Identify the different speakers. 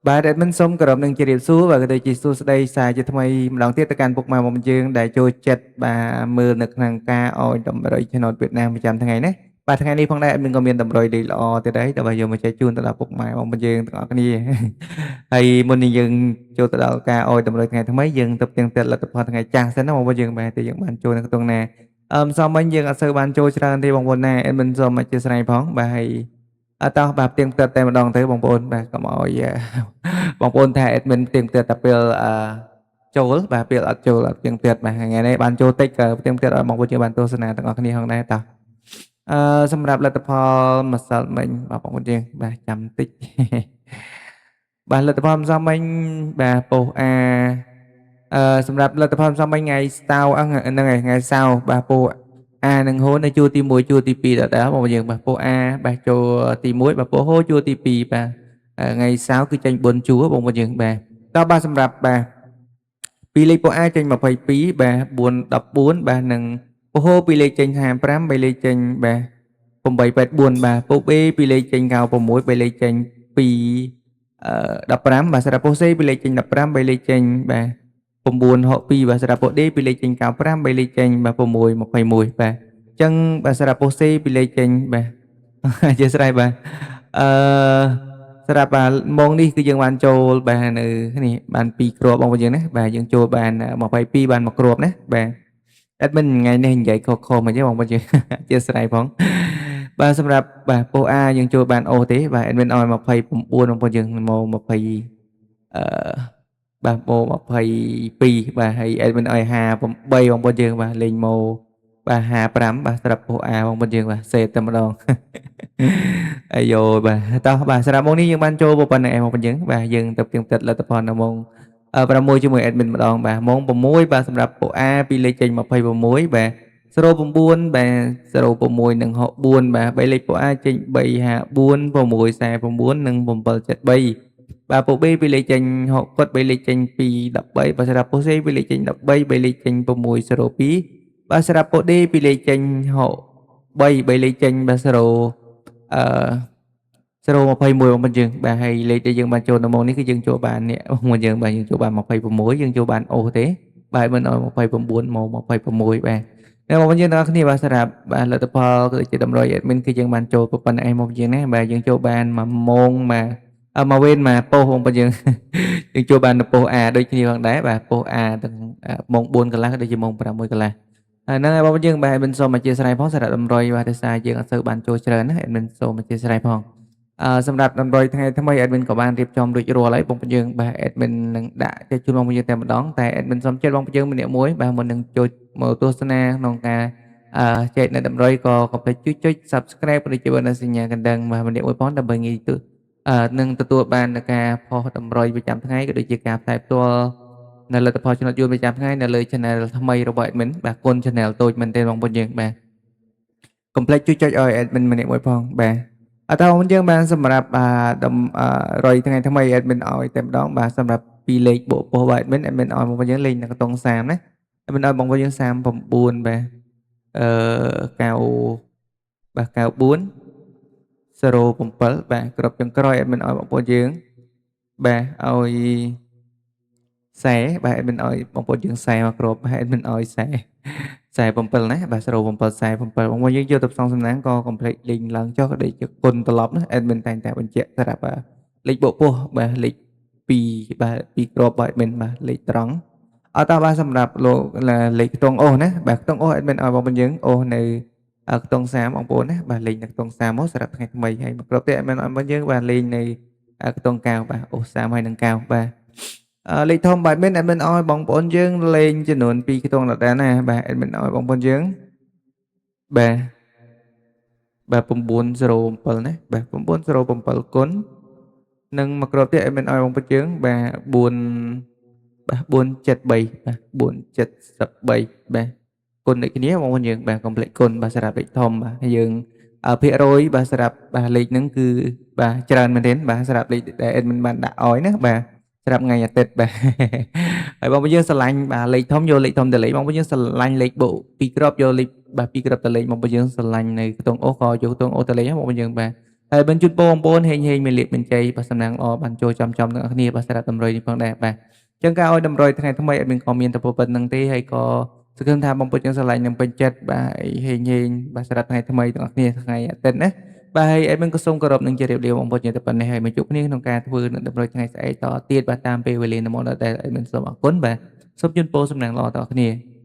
Speaker 1: បាទ admin សូមគោរពនឹងជម្រាបសួរបាទក៏ដូចជាសួស្តីសារជាថ្មីម្ដងទៀតទៅកាន់ពុកម៉ែបងប្អូនយើងដែលចូលចិត្តបាទមើលនៅក្នុងការឲ្យតម្រុយឆ្នោតវៀតណាមប្រចាំថ្ងៃណាបាទថ្ងៃនេះផងដែរ admin ក៏មានតម្រុយលេខល្អទៀតដែរដើម្បីយកមកចែកជូនទៅដល់ពុកម៉ែបងប្អូនយើងទាំងអស់គ្នាហើយមុននឹងយើងចូលទៅដល់ការឲ្យតម្រុយថ្ងៃថ្មីយើងទៅផ្ទៀងផ្ទាត់លទ្ធផលថ្ងៃចាស់សិនណាបងប្អូនយើងបាទតែយើងបានចូលនៅក្នុងណាអឺម្សិលមិញយើងអត់សូវបានចូលច្រើនទេបងប្អូនណា admin សូមអធ្យាស្រ័យផងបាទហើយអត់តោះបាទផ្ទៀងផ្ទាត់តែម្ដងទៅបងប្អូនបាទកុំឲ្យបងប្អូនថា admin ផ្ទៀងផ្ទាត់តែពេលអឺចូលបាទពេលអត់ចូលអត់ផ្ទៀងផ្ទាត់បាទថ្ងៃនេះបានចូលតិចក៏ផ្ទៀងផ្ទាត់ឲ្យបងប្អូនយើងបានទស្សនាទាំងអស់គ្នាផងដែរតោះអឺសម្រាប់លទ្ធផលម្សិលមិញបាទបងប្អូនយើងបាទចាំតិចបាទលទ្ធផលម្សិលមិញបាទប៉ុស្អាអឺសម្រាប់លទ្ធផលម្សិលមិញថ្ងៃស្តៅហ្នឹងហើយថ្ងៃសៅរ៍បាទប៉ុស្អានឹងហូនៅជួរទី1ជួរទី2ដដែលបងប្អូនយើងបាទប៉ុស្អាបាទចូលទី1បាទប៉ុស្ហូជួរទី2បាទថ្ងៃសៅរ៍គឺចេញ4ជួរបងប្អូនយើងបាទតោះបាទសម្រាប់បាទពីលេខប៉ុស្អាចេញ22បាទ4 14បាទនិងប៉ុស្ហូពីលេខចេញ55 3លេខចេញបាទ884បាទប៉ុស្ B ពីលេខចេញ96 3លេខចេញ2អឺ15បាទសម្រាប់ប៉ុស្ C ពីលេខចេញ15 3លេខចេញបាទ962បាទសម្រាប់ប៉ុស្ D ពីលេខចេញ95 3លេខចេញបាទ6 21បាទអញ្ចឹងបាទសម្រាប់ប៉ុស្ C ពីលេខចេញបាទអធ្យាស្រ័យបាទអឺសម្រាប់បាទម៉ោងនេះគឺយើងបានចូលបាទនៅនេះបាន2គ្រាប់បងប្អូនយើងណាបាទយើងចូលបាន22បាន1គ្រាប់ណាបាទ admin ថ្ងៃនេះនិយាយខុសៗមកទេបងប្អូនយើងអធ្យាស្រ័យផងបាទសម្រាប់បាទប៉ុស្ A យើងចូលបានអូទេបាទ admin ឲ្យ29បងប្អូនយើងមក20អឺបាទមក22បាទហើយ admin ឲ្យ58បងប្អូនយើងបាទលេងមកបាទ55បាទសម្រាប់ប៉ុស្ A បងប្អូនយើងបាទសេតតែម្ដងអាយ៉ូបាទតោះបាទសម្រាប់ម៉ោងនេះយើងបានចូលប៉ុណ្ណឹងឯងបងប្អូនយើងបាទយើងទៅផ្ទៀងផ្ទាត់លទ្ធផលនៅម៉ោង6ជាមួយ admin ម្ដងបាទម៉ោង6បាទសម្រាប់ប៉ុស្ A ពីលេខចេញ26បាទ09បាទ06និង64បាទ3លេខប៉ុស្ A ចេញ354 649និង773បាទប៉ុស្ B ពីលេខចេញ6គាត់3លេខចេញ2 13បាទសម្រាប់ប៉ុស្ C ពីលេខចេញ13 3លេខចេញ602បាទសម្រាប់ប៉ុស្ D ពីលេខចេញ6 3 3លេខចេញបាទ0អឺ021បងប្អូនយើងបាទហើយលេខដែលយើងបានចូលនៅម៉ោងនេះគឺយើងចូលបាននេះបងប្អូនយើងបាទយើងចូលបាន26យើងចូលបានអូសទេបាទមិនឲ្យ29មក26បាទអ្នកបងប្អូនយើងទាំងអស់គ្នាបាទសម្រាប់បាទលទ្ធផលគឺជាតម្រុយ admin គឺយើងបានចូលប៉ុណ្ណេះមកយើងណាបាទយើងចូលបាន1ម៉ោងបាទមកវេនមកប៉ុស្បងប្អូនយើងយើងចូលបាននៅប៉ុស្ A ដូចគ្នាផងដែរបាទប៉ុស្ A ទាំងម៉ោង4កន្លះដូចជាម៉ោង6កន្លះហើយហ្នឹងហើយបងប្អូនយើងបាទ admin សូមអធ្យាស្រ័យផងសម្រាប់តម្រុយបាទដោយសារយើងអត់សូវបានចូលច្រើនណា admin សូមអធ្យាស្រ័យផងអឺសម្រាប់តម្រុយថ្ងៃថ្មី admin ក៏បានរៀបចំរួចរាល់ហើយបងប្អូនយើងបាទ admin នឹងដាក់ចែកជូនបងប្អូនយើងតែម្ដងតែ admin សូមចិត្តបងប្អូនយើងម្នាក់មួយបាទមុននឹងចូលមកទស្សនាក្នុងការអឺចែកនៅតម្រុយក៏កុំភ្លេចជួយចុច Subscribe ក៏ដូចជានៅសញ្ញាកណ្ដឹងបាទម្នាក់មួយផងដើម្បីងាយទអឺនឹងទទួលបាននៅការផុសតម្រុយប្រចាំថ្ងៃក៏ដូចជាការផ្សាយផ្ទាល់នៅលទ្ធផលឆ្នោតយួនប្រចាំថ្ងៃនៅលើ Channel ថ្មីរបស់ admin បាទគុណ Channel តូចមែនទែនបងប្អូនយើងបាទកុំភ្លេចជួយចុចឲ្យ admin ម្នាក់មួយផងបាទអត់តបងយើងបានសម្រាប់បាទរុយថ្ងៃថ្មី admin ឲ្យតែម្ដងបាទសម្រាប់ពីលេខបូកប៉ុស្បាទ admin admin ឲ្យបងប្អូនយើងលេខនៅកតុង30ណា admin ឲ្យបងប្អូនយើង39បាទអឺ9បាទ94 07បាទគ្រប់ចុងក្រោយ admin ឲ្យបងប្អូនយើងបាទឲ្យ40បាទ admin ឲ្យបងប្អូនយើង40មកគ្រាប់បាទ admin ឲ្យ40 47ណាបាទ07 47បងប្អូនយើងយកទៅផ្សងសំណាងក៏កុំភ្លេចលេងឡើងចុះក៏ដូចជាគុណត្រឡប់ណា admin តែងតែបញ្ជាក់សម្រាប់លេខបូកពោះបាទលេខ2បាទ2គ្រាប់បាទ admin បាទលេខត្រង់អត់តបាទសម្រាប់លោកលេខខ្ទង់អូសណាបាទខ្ទង់អូស admin ឲ្យបងប្អូនយើងអូសនៅខ្ទង់30បងប្អូនណាបាទលេងនៅខ្ទង់30មកសម្រាប់ថ្ងៃថ្មីហើយមកគ្រាប់ទៀត admin ឲ្យបងយើងបាទលេងនៅខ្ទង់9បាទអូស30ហើយនឹង9បាទលេខធំបាទ admin admin ឲ្យបងប្អូនយើងលេងចំនួន2ខ្ទង់ដដែលណាបាទ admin ឲ្យបងប្អូនយើងបាទបាទ907ណាបាទ907គុណនិងមកគ្រាប់ទៀត admin ឲ្យបងប្អូនយើងបាទ4បាទ473បាទ473បាទគុណដូចគ្នាបងប្អូនយើងបាទកុំភ្លេចគុណបាទសម្រាប់លេខធំបាទយើងភាគរយបាទសម្រាប់បាទលេខហ្នឹងគឺបាទច្រើនមែនទែនបាទសម្រាប់លេខដែល admin បានដាក់ឲ្យណាបាទសម្រាប់ថ្ងៃអាទិត្យបាទហើយបងប្អូនយើងស្រឡាញ់បាទលេខធំយកលេខធំទៅលេខបងប្អូនយើងស្រឡាញ់លេខបូកពីរគ្រាប់យកលេខបាទពីរគ្រាប់ទៅលេខបងប្អូនយើងស្រឡាញ់នៅខ្ទង់អូសក៏យកខ្ទង់អូសទៅលេខបងប្អូនយើងបាទ ហើយមិនជូនពរបងប្អូនហេងហេងមានលៀបមានជ័យបាទសំណាងល្អបានចូលចំចំទាំងអស់គ្នាបាទសម្រាប់តម្រុយនេះផងដែរបាទអញ្ចឹងការឲ្យតម្រុយថ្ងៃថ្មីអត់មានក៏មានតែប៉ុណ្្នឹងទេហើយក៏សង្ឃឹមថាបងប្អូនយើងស្រឡាញ់និងពេញចិត្តបាទហេងហេងបាទសម្រាប់ថ្ងៃថ្មីទាំងអស់គ្នាថ្ងៃអាទិត្យណាបាទហើយអេមិនក៏សូមគោរពនិងជម្រាបលាបងប្អូនយើងតែប៉ុណ្ណេះហើយមកជួបគ្នាក្នុងការធ្វើនៅតម្រុយថ្ងៃស្អែកតទៀតបាទតាមពេលវេលានៅមកដល់ដែលអេមិនសូមអរគុណបាទសូមជូនពរសំណាងល្អដល់គ្នា។